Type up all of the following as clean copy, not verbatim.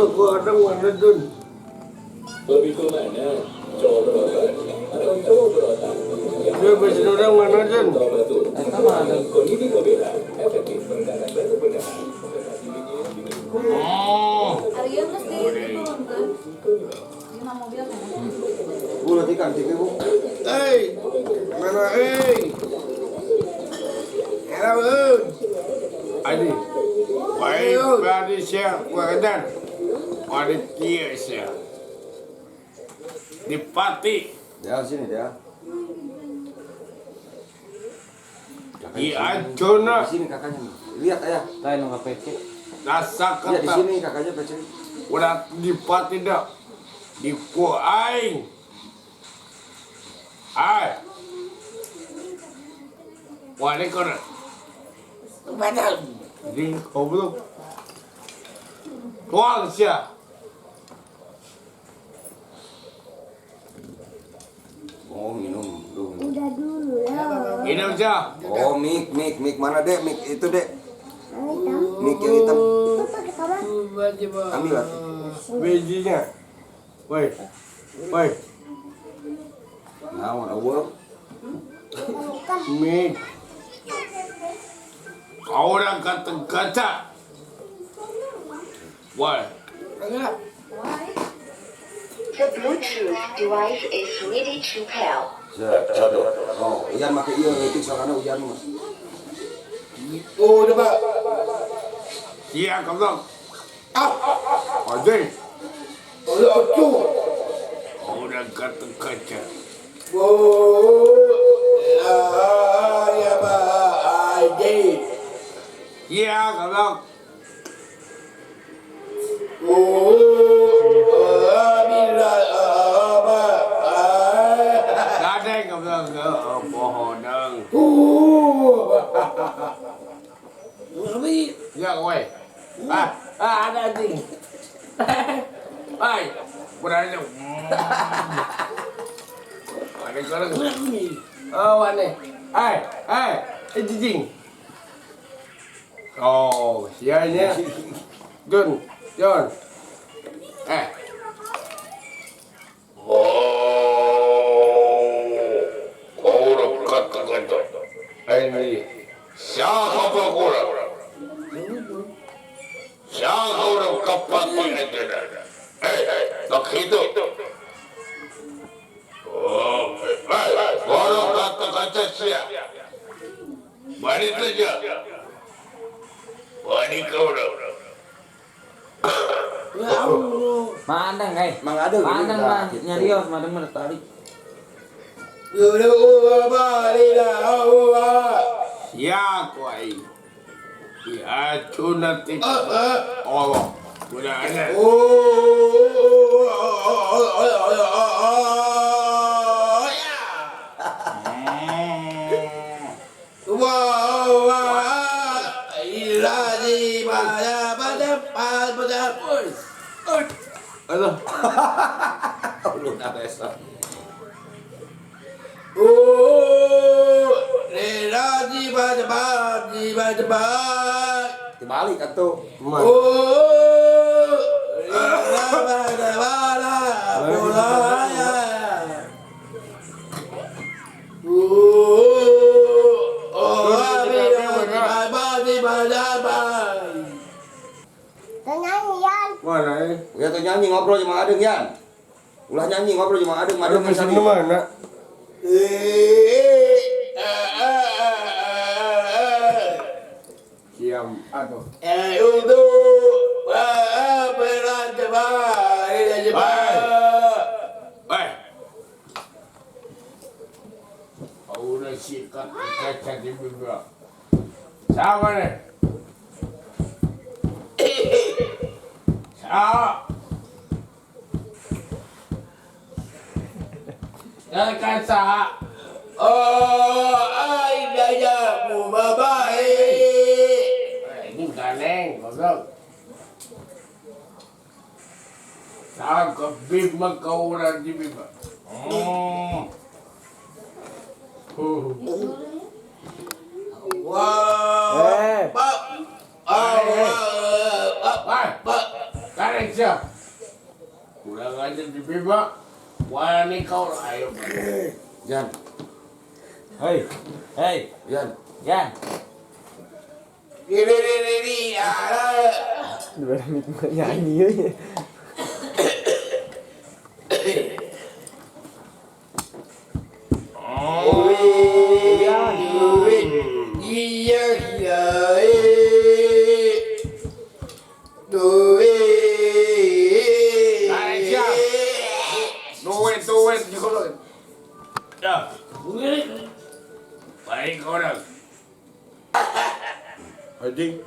Gua ada mana Jun? Lebih ke mana? Cowok berotot atau cowok berotak? Dia besi orang mana Jun? Tahu betul. Eta mah ada. Kondisi Kobela efektif meredakan batuk berdahak. Oh. Arya geus diturunkeun. Dina mobil kan. Bu latihan TV bu. Hey, mana eh? Hello, Adi. Baik, badi siya, wadan. Wadi kia siya. Di pati, Ya sini dia. di Acuna, Di sini kakaknya nih. Lihat ayah. Lain nu PC. rasa Iya di kata. sini kakaknya PC. Udah di pati dah. Di ku aing. Ai. Wah, ini kau Ini goblok. Tuang sia. Oh minum dulu. Udah dulu ya. Minum sia. Oh mik mik mik mana dek mik itu dek. Mik yang hitam. Itu pakai apa? Ambil lah. Bijinya. Woi. Woi, Naon eueuh. mik. Kau orang kata kaca. Woi. The Bluetooth device is ready to pair. Satu. Oh, Ian make ieu leutik soalna hujan mah. Oh, dapat. Iya, goblok. Ah. Ade. Orang kata kaca. Iya, goblok. Gade goblok. Oh, pohonang. Ya, woi. Ah, ah, ada anjing. Hai, berani. Ada korang. Oh, aneh. Hai, hai, eh, cicing. Oh, sianya. Jun, Jun. Eh. Oh, orang kata-kata. Ini siapa berkurang? Siapa orang kapat itu? Eh, tak hidup. Oh, eh, orang kata-kata siapa? Mari saja. Mari kau dah. Mandang eh. Mang Adeng ini Mandang kita mah gitu. nyarios, mandang mah tadi. Ya, kuai. Ya, nanti. Oh, udah ada. Aduh. Ulun abesa. Dibalik atuh. Man. Nyanyi Yan. Mana eh? Ya tuh nyanyi ngobrol sama Adeng Yan. Ulah nyanyi ngobrol sama Adeng, Ada Adeng kan mesin tadi. mana? Siam atau Eh. Udah sikat kaca di bibir. Sama nih. Sama. Kan saha. Ini ganeng, goblok. Saha ke bima kau orang di bima. Eh, Wah, kare. Tarik sia. Kurang aja di Bima. Wani kau ayo. Yan, Hei. Hei, Yan. Yan. Ini ini ini. Diberi mic nyanyi euy. Iya iya. Duit. Tarik sia. Duit duit juga. Ya. Baik orang. Anjing.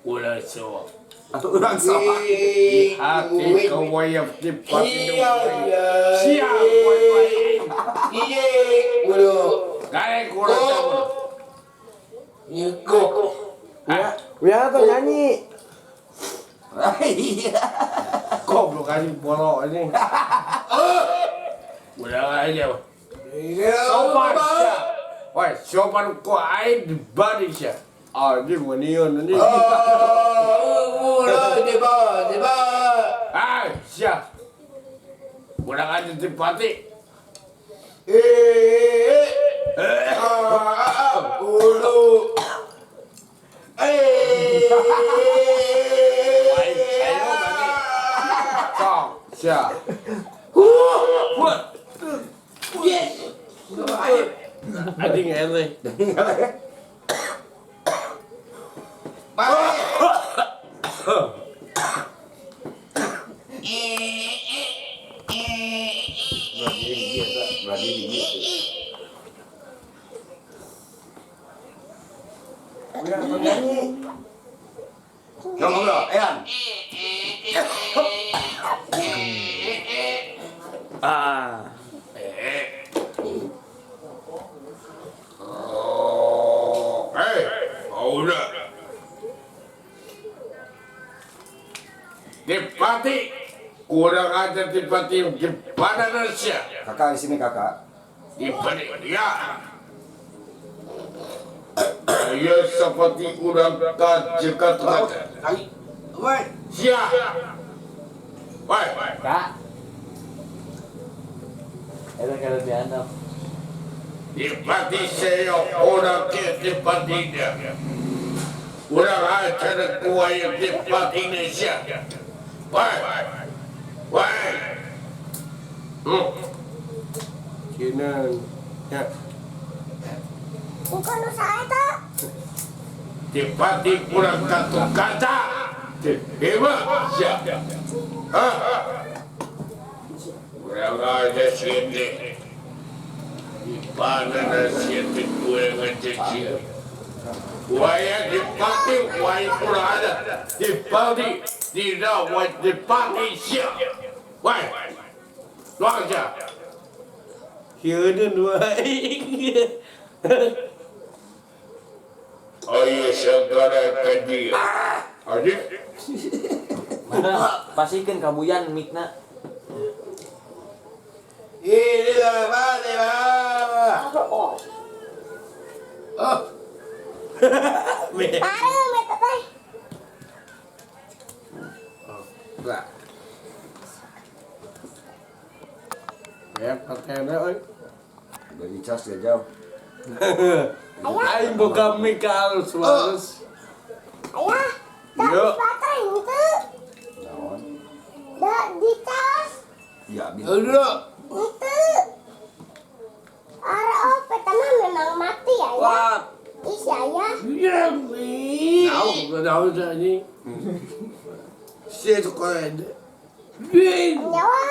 Ulah sawah. Atau urang sawah. Di hati kau wayang di pati siang wayang. Gare kurang tahu. Uya tuh nyanyi. Iya. Goblok anjing polo anjing. Udah aja. Sopan sia. Woi, sopan ku aing di bari sia. Anjing wanion anjing. Ah, sia. Kurang aja di pati. Ayo berarti. Song, sia. Wah. Anjing ele. Berarti gitu. Uya tuh nyanyi. Ngomong ngobrol, Yan. Ah. Hei, udah. Dipati, kurang ajar dipati di mana Indonesia? Kakak di sini kakak. Dipati, ya. Saya seperti urang kajekat kata. Siap. Woi, Kak. Eta kalau dianap. Dipati saya orang ke dipatinya. Kurang ajar gua yang dipati Indonesia. Woi, woi. Cina, ya. Bukan usaha itu. Dipati kurang kata kata. Dipati siap. Hah? Kurang ajar sini. Mana nasi kurang ajar sini. Waya dipati, waya kurang ada. Dipati, tidak waya dipati siap. Woi, luar aja. Kira dua. Ayo segera ke dia. Adik. Mana? Pasikeun ka Buyan mikna. Parem eta teh. Lah. Ya, pakaiannya, oi. Udah dicas dia jauh. Aing boga mic halus halus. Ayah, tak Yo. baterai itu. Naon? Da di tas Ya, bin. itu. Ara oh, pertama memang mati ya ya. Ih ya ya. Tahu, tahu anjing. Sia tuh kau ada. Om Jawa.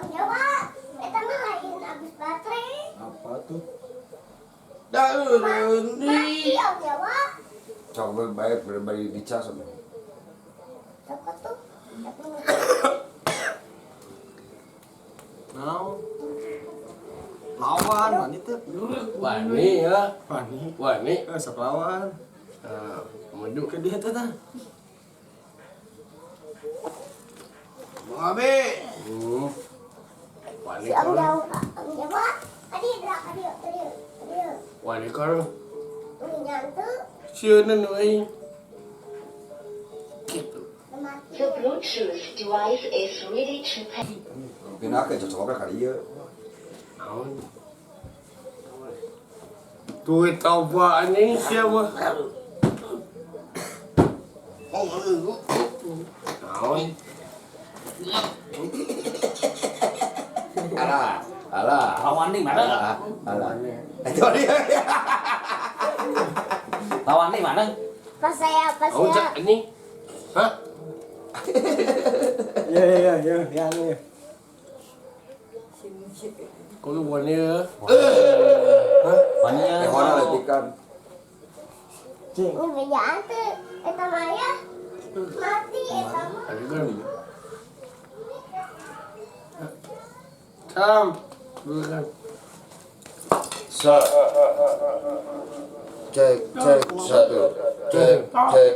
Om Jawa. Eta mah lain habis baterai. Apa tuh? Mati Om Jawa. Coba baik berbagi dicas sama. Siapa tuh? Naon? Lawan, wani teh. Wani ya. Wani. Wani. Eh, sok lawan. Maju. Ke dia teh tah. Hmm. Si Om Jawa, Om Jawa. Adi, adi, adi, adi. Wani karo. Nyantu. Sieun nu aing. Gitu. The Bluetooth device is ready to pair. Pindahkeun cocokna ka dieu. Naon? Duit apa anjing siapa? Naon? Alah, alah. Lawan nih mana? Alah, alah. Itu dia. Lawan nih mana? Pas saya, pas Naon saya. cak anjing? Hah? Ya ya ya ya ya. Kau wani ya? Wani ya. Ehona letikan. Cing. Ini bejaan tuh. Eta mah ya. Mati eta mah. Ada kan? Tam, bukan. Sa. Cek cek satu. Cek cek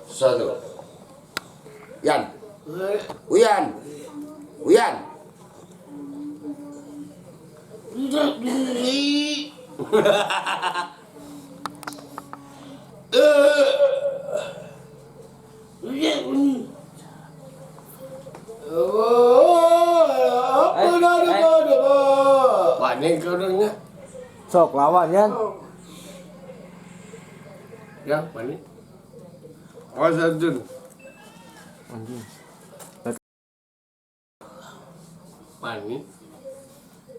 satu. Yan. Uyan. Uyan. Wani kau nya. Sok lawan Yan. Ya, wani. Oh, satu. Anjing. Wani.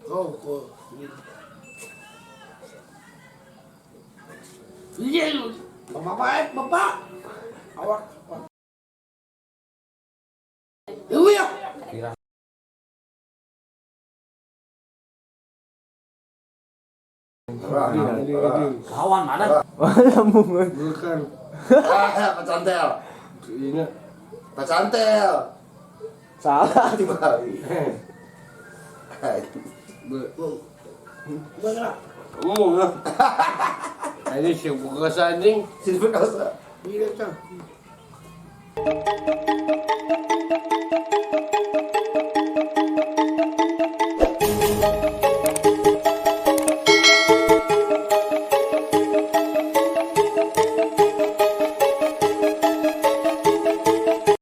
Oh, oh. Iya, bapak, bapak. Awak. Iya. Lawan mana? Lambung. Bukan. Ah, pacantel. Ini. Pacantel. Salah. Dibalik. Oh, ini si buka anjing. Sini berkasa. Iya, Cang.